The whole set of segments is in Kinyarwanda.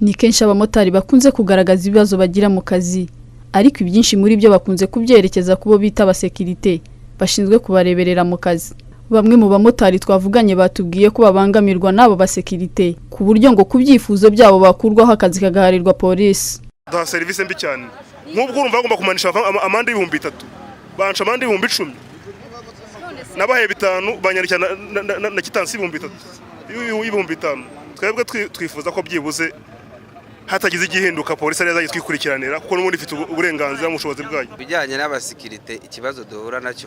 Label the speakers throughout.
Speaker 1: Ni kenshi abamotari bakunze kugaragaza ibibazo bagira mu kazi, ariko ibyinshi muri byo bakunze kubyerekeza ku bo bita abasekirite bashinzwe kubareberera mu kazi. Bamwe mu bamotari twavuganye batubwiye ko babangamirwa n'abo basekirite, ku buryo ngo ku byifuzo byabo bakurwaho akazi kagaharirwa polisi.
Speaker 2: Duha serivisi mbi cyane. Nk'ubwo urumva bagomba kumanisha amande 3000, banca amande 10,000. Nabahaye 5, banyandikira na quittance 3000, 5000. Twebwe twifuza ko byibuze hatagize igihinduka, polisi ariyo azajya twikurikiranira, kuko n'ubundi ifite uburenganzira mu bushobozi bwayo.
Speaker 3: Ibijyanye n'abasekirite, ikibazo duhura nacyo,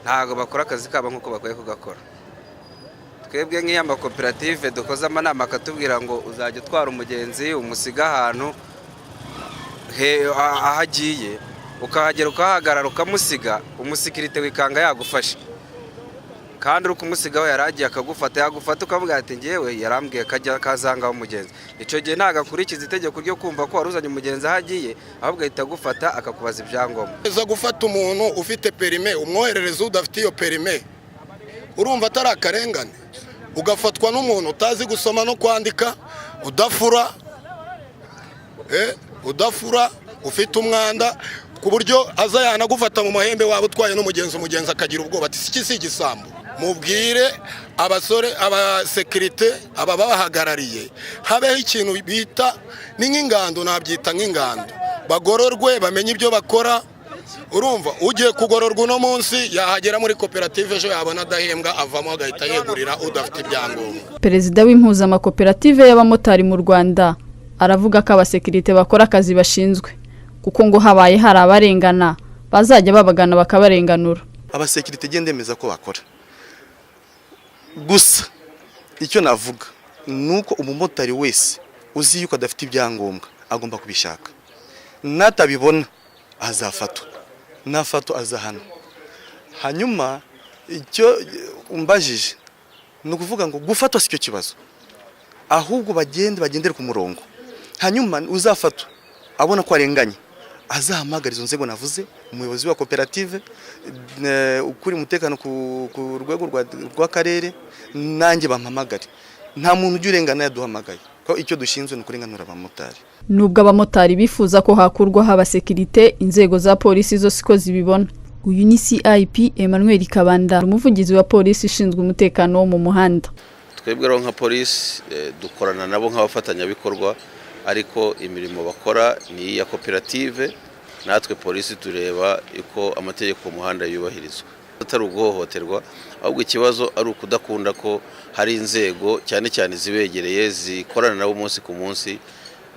Speaker 3: ntabwo bakora akazi kabo nk'uko bakwiye kugakora. Twebwe nk'iyo amakoperative dukoze amanama, akatubwira ngo uzajya utwara umugenzi umusiga ahantu aho agiye, ukahagera ukahagarara ukamusiga, umusekirite wikanga yagufashe kandi uri kumusigaho yari agiye, akagufata. Yagufata ukavuga ati: "Ngewe yarambwiye ko ajya kazangaho umugenzi." Icyo gihe ntabwo akurikiza itegeko ryo kumva ko wari uzanye umugenzi aho agiye, ahubwo ahita agufata akakubaza ibyangombwa.
Speaker 4: Uza gufata umuntu ufite permis, umwoherereza udafite iyo permis, urumva atari akarengane? Ugafatwa n'umuntu utazi gusoma no kwandika, udafura, udafura, ufite umwanda, ku buryo aza yanagufata mu mahembe waba utwaye n'umugenzi, umugenzi akagira ubwoba ati: "Si si igisambo?" Mubwire abasore, abasekirite, aba babahagarariye, habeho ikintu bita ni nk'ingando, nabyita nk'ingando, bagororwe bamenye ibyo bakora. Urumva ugiye kugororwa uno munsi, yahagera muri koperative ejo yabona adahembwa, avamo agahita yegurira udafite ibyangombwa.
Speaker 1: Perezida w'impuzamakoperative y'abamotari mu Rwanda aravuga ko abasekirite bakora akazi bashinzwe, kuko ngo habaye hari abarengana bazajya babagana bakabarenganura.
Speaker 5: Abasekirite genda ndemeza ko bakora. Gusa icyo navuga ni uko umumotari wese uzi yuko adafite ibyangombwa agomba kubishaka. Natabibona azafatwa, nafatwa azahanwa. Hanyuma icyo umbajije ni ukuvuga ngo gufatwa si cyo kibazo, ahubwo bagende bagendere ku murongo. Hanyuma uzafatwa abona ko arenganye azahamagara izo nzego navuze: umuyobozi wa koperative, ukuri umutekano ku rwego rw'akarere, nanjye bampamagare. Nta muntu ujya urengana yaduhamagaye, ko icyo dushinzwe ni ukurenganura abamotari.
Speaker 1: Nubwo abamotari bifuza ko hakurwaho abasekirite, inzego za polisi zo siko zibibona. Uyu ni CIP Emmanuel Kabanda, umuvugizi wa polisi ishinzwe umutekano wo mu muhanda.
Speaker 6: Twebwe rero nka polisi dukorana nabo nk'abafatanyabikorwa, ariko imirimo bakora ni iya koperative. Natwe polisi tureba uko amategeko mu muhanda yubahirizwa, atari uguhohoterwa, ahubwo ikibazo ari ukudakunda ko hari inzego, cyane cyane zibegereye, zikorana nabo umunsi ku munsi,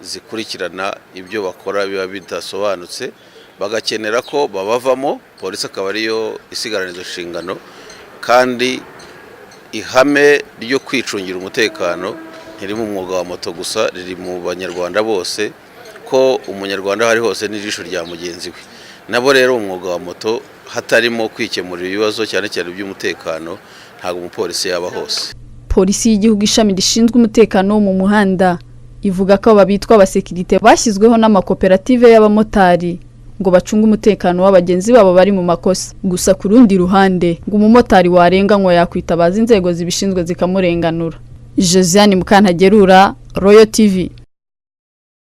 Speaker 6: zikurikirana ibyo bakora biba bidasobanutse, bagakenera ko babavamo, polisi akaba ariyo isigarana izo nshingano. Kandi ihame ryo kwicungira umutekano ntiri mu mwuga wa moto gusa, riri mu Banyarwanda bose, ko Umunyarwanda aho ari hose n'ijisho rya mugenzi we. Nabo rero umwuga wa moto hatarimo kwikemurira ibibazo, cyane cyane iby'umutekano, ntabwo umupolisi yaba hose.
Speaker 1: Polisi y'igihugu, ishami rishinzwe umutekano wo mu muhanda, ivuga ko aba bitwa abasekirite bashyizweho n'amakoperative y'abamotari ngo bacunge umutekano w'abagenzi babo bari mu makosa. Gusa ku rundi ruhande ngo umumotari warenganywa yakwitabaza inzego zibishinzwe zikamurenganura. Josiane Mukantagerura, Royal TV.